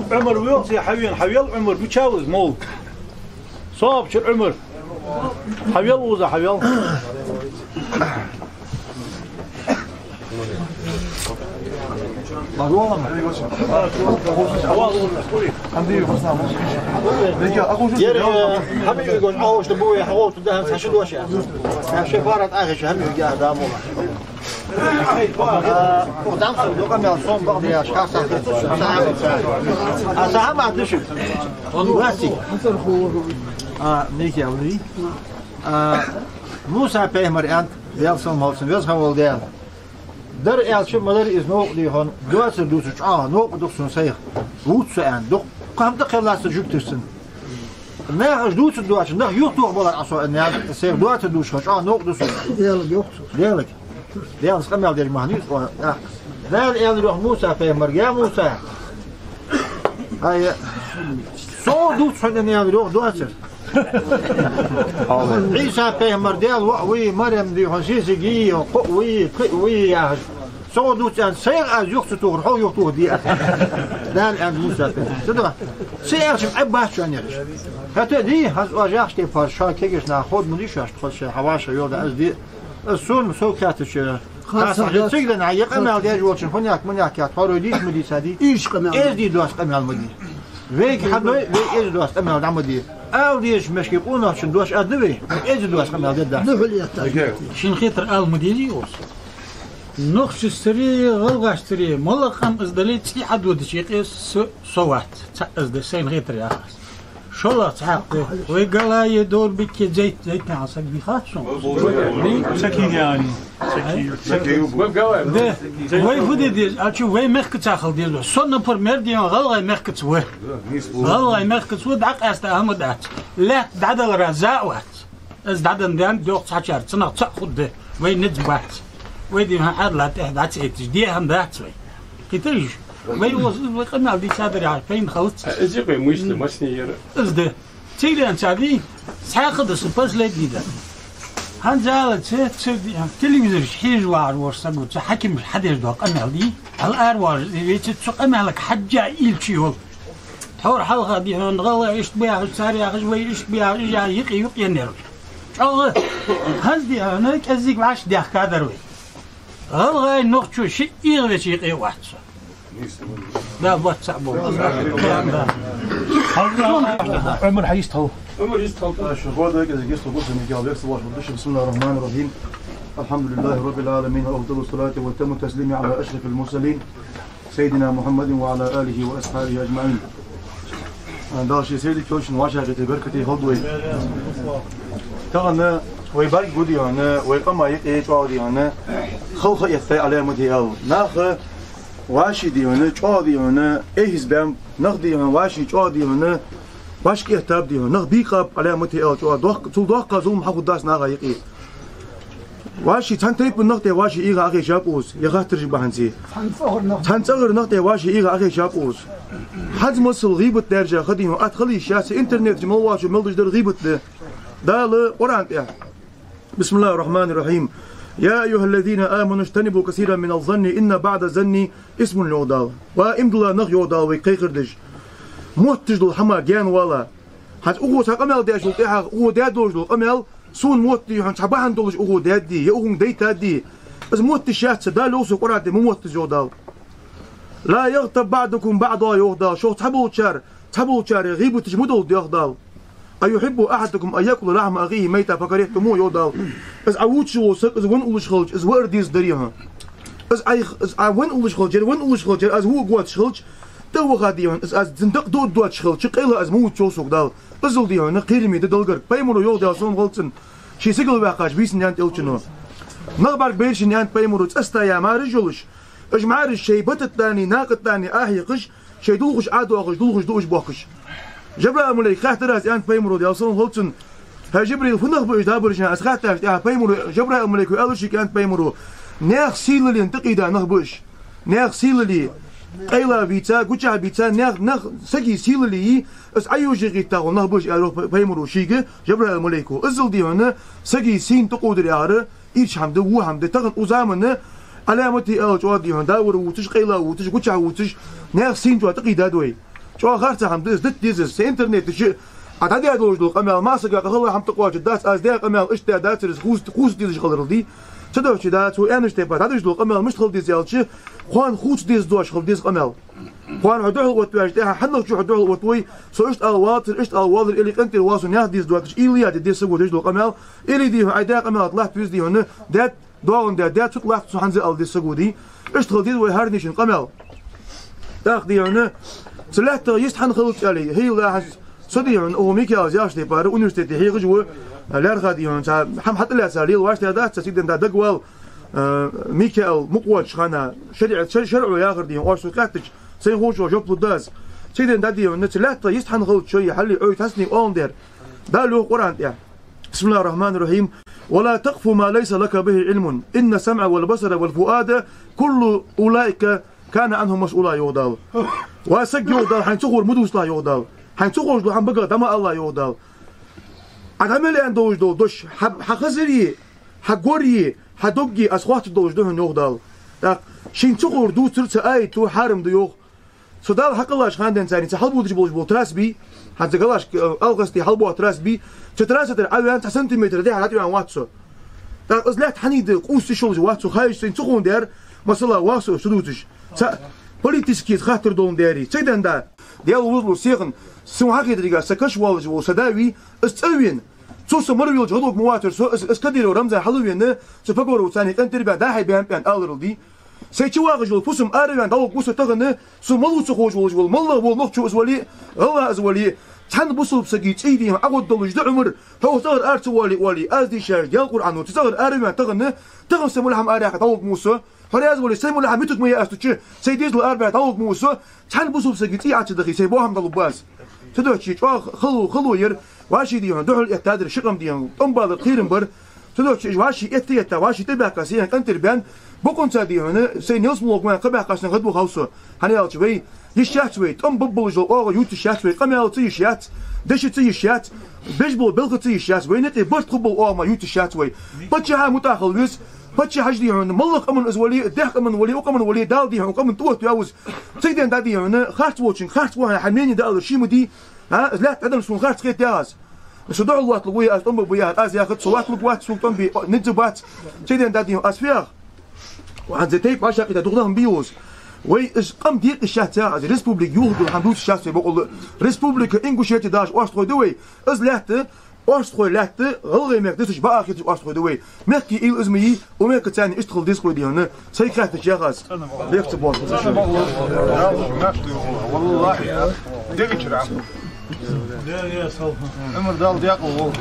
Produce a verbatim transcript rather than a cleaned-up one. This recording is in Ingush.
Ӏумар воьлча хьавена, хьавел Ӏумар, бича вуз мол. Сабчур Ӏумар. Хьавел вуза, хьавел. Ер, э, хьабиугаш Ӏохуш да буй, хьогӀуш да хӀанз хьаша доша. Хьаша парат ахиш хьабиуга а дамула. Э, дам су дукха мел сом бакъ деш, хаса. А сахьама дышу. Васи. А, Михаил, ви? А, Муса пайхамар аьннад, Даьла салам хилда цунна, веза хинна вола Даьла. Дар аьлча, ма дар из новкъа дий хьона, доацар дувцача чӀоагӀа новкъа да-кх сона сайх. Вувц со аьнна, дукха хӀама тӀакхеллад цу жугташа цунна. Наха уж дувцаргдоацаш, нах юхатохаргбалар Ӏа со аьнна, сайх доацар дувцаш хилча чӀоагӀа новкъа да сона. Даьлага йоах цо. Даьлага. Даьлас къамаьл деш ма хиннай из, о, тӀаккха. Дала аьлар йоах Муса пайхамарга: «Я Муса, ай, со дувц хьона, аьлар йоах, доацар». Ӏийса пайхамар Даьла воӀ вий, Марем дий хьона сесаг йий, кхоъ вий, кхиъ вий яхаш. Со дувц аьнна, сайх аз юха ца тохар, хьо юха тохаргда аз. Дала аьннад Муса пайхамарга. Цудухьа, са аьлча-м Ӏеббац шоана ераш. ХӀаьта а дий, хӀанз оаш яхача тайпара шоай кегийча наха ховргма дий шоашта, тхо шоай хьавӀашагӀйола да аз дий. Аз сона сов кхаьчача, хаса хьа цига даьнна, е къамаьл деш волчун хӀунех, мунех кхетта, хӀара дийша ма дийца дий? Ийрча къамаьл. Эздий доацаш къамаьл ма дий. Вайга хьадой, вай эздий доацаш къамаьл дӀа ма дий. Ала дезача мешке къонахчун дош а да вай, эздий доацаш къамаьл дергдац. Духьал етташ. Шийна хетар ала ма дезий оаш. Нохчашцара, гӀалгӀашцара, малагӀа къам из дале а, цӀий хьадодача юкъе со, со вац, цхьаъ из да, сайна хетар яхаш. ШоллагӀа цхьаькха, вай ГалайӀа, Дорбике, Зайт-, Зайтнаькъан саг вий хац шоана? Сакияни. Сакия. Да. Вай фу де деза, а чу вай мехкаца хила деза. Со, например, дий хьона, гӀалгӀай мехкаца ва. ГӀалгӀай мехкаца ва, дӀакъаьста хӀама дац. Лаьтта дӀадалара за а вац. Из дӀаденна даьнна, дохк цхьачар, цунах цаӀ хургда. Вай низ бац. Вай дий хьона Ӏаьдала тӀехьа дӀа ца этташ, де хӀама дац вай. Кхетарий? Вай укхаза, вай къамаьл дийцадар яхаш, пайна хилац. Э, из юкъе мишта, мишта яр? Из да. Цига даьнна ца дий, цхьаькха да са последний да. ХӀанзалца, ца, ца, телевизора чу хьежаш вагӀаш вола саг ва, цу хьакимаша хьадеш дола къамаьл дий, хьал ара воалаш, веце цу къамаьлага хьежжа илча йола. Тхьовра хьалха дий хьона, гӀалгӀай иштта ба яхаш, цар яхаш, вай иштта ба яхаш, уж юкъе-юкъе еннаяр. ЧӀоагӀа, хӀанз дий хьона, кӀеззига вӀаштӀехьа даьхкадар вай. ГӀалгӀай, нохчо шиъ эгӀавеча юкъе вац со. Да, вац цхьа бо. Да, да. Ӏумар, хьайист хьо. Ӏумар, йист хьо. Шу года кӀезига йист хьо гуш, Михаил, вехса ваш, душин, بسم الله الرحمن الرحيم. الحمد لله رب العالمين، وأفضل الصلاة وأتم التسليم على أشرف المرسلين، سيدنا محمد وعلى آله وأصحابه أجمعين. Дала ший сийдолчун вӀашагӀкхетар беркате хилда вай. Тахан вай бӀаргагу дий хьона, вай къаман юкъе чӀоагӀа дий хьона, халха эттай Ӏаламате аьлча. Наха вӀаший дий хьона, чӀоагӀа дий хьона, эхь из баьннаб, нах дий хьона, вӀаший чӀоагӀа дий хьона, вӀашкаэттаб дий хьона, нах бийкъаб Ӏаламате аьлча чӀоагӀа. Доккха, цул доккха зулам хьахургдац наха юкъе. ВӀаший цхьан тайпан нах тӀа вӀаший эгӀа Ӏохайшаб укхаза, е хаттараш бахьанца. Цхьан цӀагӀара нах. Цхьан цӀагӀара нах тӀа вӀаший эгӀа Ӏохайшаб укхаза. ХӀанз масала гӀийбат даьржа ха дий хьона, атта хила йиш яц, интернета чу мел воацаш мел деш дар гӀийбат да. Дала Къуръан тӀа: بسم الله الرحمن الرحيم. يا أيها الذين آمنوا اجتنبوا كثيرا من الظن إن بعض الظن إثم, йоах Дала. Ва иман дилла нах, йоах Дала вайга кхайкхар деш, мотташ дола хӀама гаьна вала. ХӀанз укхо цхьа къамаьл деш волча тӀехьагӀа, укхо даь долаш дола къамаьл, сона мотт дий хьона, цхьа бахьан долаш укхо даьд дий, е укхунга дайтад дий. Из мотташ яц, Дала йоах сона Къуръан тӀа ма моттаза, йоах Дала. لا يغتب بعضكم بعضا, йоах Дала, шух цхьаболчар цхьаболчарех гӀийбаташ ма долда, йоах Дала. أيحب أحدكم أن يأكل لحم أخيه ميتا فكرهتموه, йоах Дала. Из Ӏа вувцаш вола саг, из венна уллаш хилча, из ваар дезаргдарий хьона? Из Ӏайха, из Ӏа венна уллаш хилча, ер венна уллаш хилча, ер аз вуа воацаш хилча, тӀаваха дий хьона, из аз цун дакъа дуа доацаш хилча, къайла аз ма вувц, йоах сога Дала. Иззал дий хьона кхераме да Далла гарга. Пайхамаро йоах, Даьла салам хилда цунна, ший сигала ваьккхача бийсан аьннад Элчано. Нах бӀаргабайра шийна, аьннад Пайхамаро, цӀаста яь маӀараш йолаш, уж маӀараш шоай батат дани, накъат дани Ӏохьекхаш, шоай дулхаш Ӏодоахаш, дулхаш дуаш боахкаш. Жабраил малайка хаьттар аз, аьннад Пайхамаро, Даьла салам хилда цунна: «ХӀай Жабраил, фу нах ба уж дабараш?» — аьнна, аз хаьттача тӀехьа Пайхамаро, Жабраил малайко аьлар шийга, аьннад Пайхамаро: «Наьха сийлален тӀакхийда нах ба уж». Наьха сийлале къайла бийца, гучахь бийца, наьха, нах, сага сийлале, из ӀойожагӀийттача нах ба уж, аьлар Пай-, Пайхамаро шийга, Жабраил малайко. Иззал дий хьона, сага сийна тӀакхувдар яхар ийрча хӀама да, во хӀама да. Тахан укх заман Ӏаламате аьлча, чӀоагӀа дий хьона, дӀавар вувцаш, къайла вувцаш, гучахь вувцаш, наьха сийна чу тӀакхийдад вай. ЧӀоагӀа харцахьа хӀама да из, дита деза из. Са интернете чу Ӏа дӀадаь долаш дола къамаьл, масса сага къахьалла хӀама тӀакхоачаргдац, аз даь къамаьл иштта дацар из, хувц-, хувца дезаш хиларал дий. Цудухьа да, цо аьннача тайпара дӀадоагӀаш дола къамаьл мишта хила деза аьлча, кхоана хувца дезаш дола къамаьл. Кхоана хьо духьал оттаваьча тӀехьа, хьаннахчо хьо духьал оттавой, со иштта ала вацар, иштта ала воаллар, или къинтӀера воал со, наьха дезаш доацаш, или яь де деза саго деш дола къамаьл, или дий хьона, Ӏа даь къамаьл латта веза дий хьона, даьд, доагӀан даьд, даьд, цу тӀа латта цу хӀанз ала деза саго дий. Иштта хила деза вай хӀаранечун къамаьл. ТӀаккха дий хьона, цу лаьттах йист хӀана хилац аьле, хӀаьта хӀанз со дий хьона, укх Микаила яхача тайпара университете хьехаш ва, лаьрхӀа дий хьона, цхьа хӀама хьатӀалаьца лела вӀаштӀехьа дац, цига денз дӀа дагавала, а, Микаил мукъа воацача хана, шариӀат, шар-, шарӀо яхар дий хьона, оаш сога хаьттача, сайна ховчох жоп лургда аз. Цига денз дӀа дий хьона, цу лаьттах йист хӀана хилац шоай хьалли, Ӏой тасни оалан дер. Дала йоах Къуръан тӀа. بسم الله الرحمن الرحيم. ولا تقف ما ليس لك به علم إن السمع والبصر والفؤاد كل أولئك كان عنه مسؤولا, йоах Дала. Ва саг, йоах Дала, хьайна ца ховр ма дувцалахь, йоах Дала. Хьайна ца ховш дола хӀама багах дӀа ма алалахь, йоах Дала. Ӏа дӀа мел аьнна долаш дола дош, хьа, хьа хазари, хьа гори, хьа догги аз хоаттаргдолаш да хьона, йоах Дала. ТӀаккха шийна ца ховр дувцар цу аято хьарам да, йоах. Цу Дала хьакхеллача хана денз царна цу хьалбувцаш болаш бола трасса бий, хӀанз галашка, э, алхасте хьалбоагӀа трасса бий, цу трасса тӀара Ӏа ваьнна цхьа сантиметр дехьа дӀатӀаваьнна вац со. ТӀаккха из лаьтта хьанийда къувса йиш йолаш вац со, хьайша сайна ца ховндаь, масала, вах со уж ца дувцаш. Цхьа политически хаттар долаш дар из. Цига денз да. Даьла вузлу сехан, сона хьахетаргахьа, са каш воаллаш вола са да вий, из цӀавена. Цо со мара велча гӀадгӀоргма вацар со, из, из Кадыров Рамзан хьалвена, цу Погоровцани къинтӀера баь, дӀа-хьа баьнна-баьнна аларал дий. Сай чу вагӀаш вола фусам араваьнна дӀаволга ва со тахан, со малав ца ховш волаш вола, маллагӀа вола нохчо из вале, гӀалгӀа из вале, цхьан бусалба сага цӀий дий хьона ӀагӀоргдолаш да Ӏумар, хьо цӀагӀара ара ца воале, оале, аз дийшача Даьла Къуръано, цу цӀагӀара араваьнна тахан, тахан са мел хӀама араяьккха дӀаволга ва со, хьо раьза вале, сай мел хӀама мутук ма я аз тӀа чу, сай дезал арабаьнна дӀаволга ва со, цхьан бусалба сага цӀий Ӏа ца дахе, сай бохам дӀалургба аз. Цудухьа чӀоагӀа хало, хало яр, вӀаший дий хьона духьал эттадар, ши къам дий хьона тӀом балар кхерам бар. Цудухьа уж вӀаший этта-этта, вӀаший тӀабаьхка, сай къинтӀера баьнна, бокъонца дий хьона, сай ялсмале вагӀа кхаъ баьккхача хана гӀадваха хьал со. ХӀана аьлча вай йиш яц вай, тӀом бергболаш дола оагӀув ювцаш йиш яц вай, къамаьл ца йиш яц, дешаца йиш яц, беш бола балха ца йиш яц, вайна юкъе барт хургбола оагӀув ма ювцаш йиш яц вай. Паччахьа мутӀахьа хила веза, паччахьаш дий хьона, маллагӀа къаман из вале, дехьа къаман вале, укх къаман вале, Дала дий хьона къаман тӀаоттаваь ва из. Цига денз да дий хьона, харц волчунга харц ва хьона, хьа мнени дӀаалар ше ма дий, а, из лаьтта Ӏадам сона харц хетаяц аз. Со духьал латталургвий, аз тӀом бергба яхар, аз яхац, со латталургвац, сога тӀом бе низ бац. Цига денз да дий хьона, аз фу йоах? ХӀанз тайпа вӀашагӀкхийтта дукха даха ма бий укхаза. Вай из къам декъа йиш яц, аз республика йохаргйола хӀама дувцаш яц вай бокъонца. Республика Ингушетия яхаш орстхой да вай. Из лаьтта, орстхой лаьтта, гӀалгӀай мехка дисача бакъахьа хеташ орстхой да вай. Мехка уйла из ма йий, укх мехка царна иштта хила деза-кх вай дий хьона. Сайга хаьттача яхаш. Лекци боху. Валлахьи. Дегачара. Ӏумар, Дала декъала волва.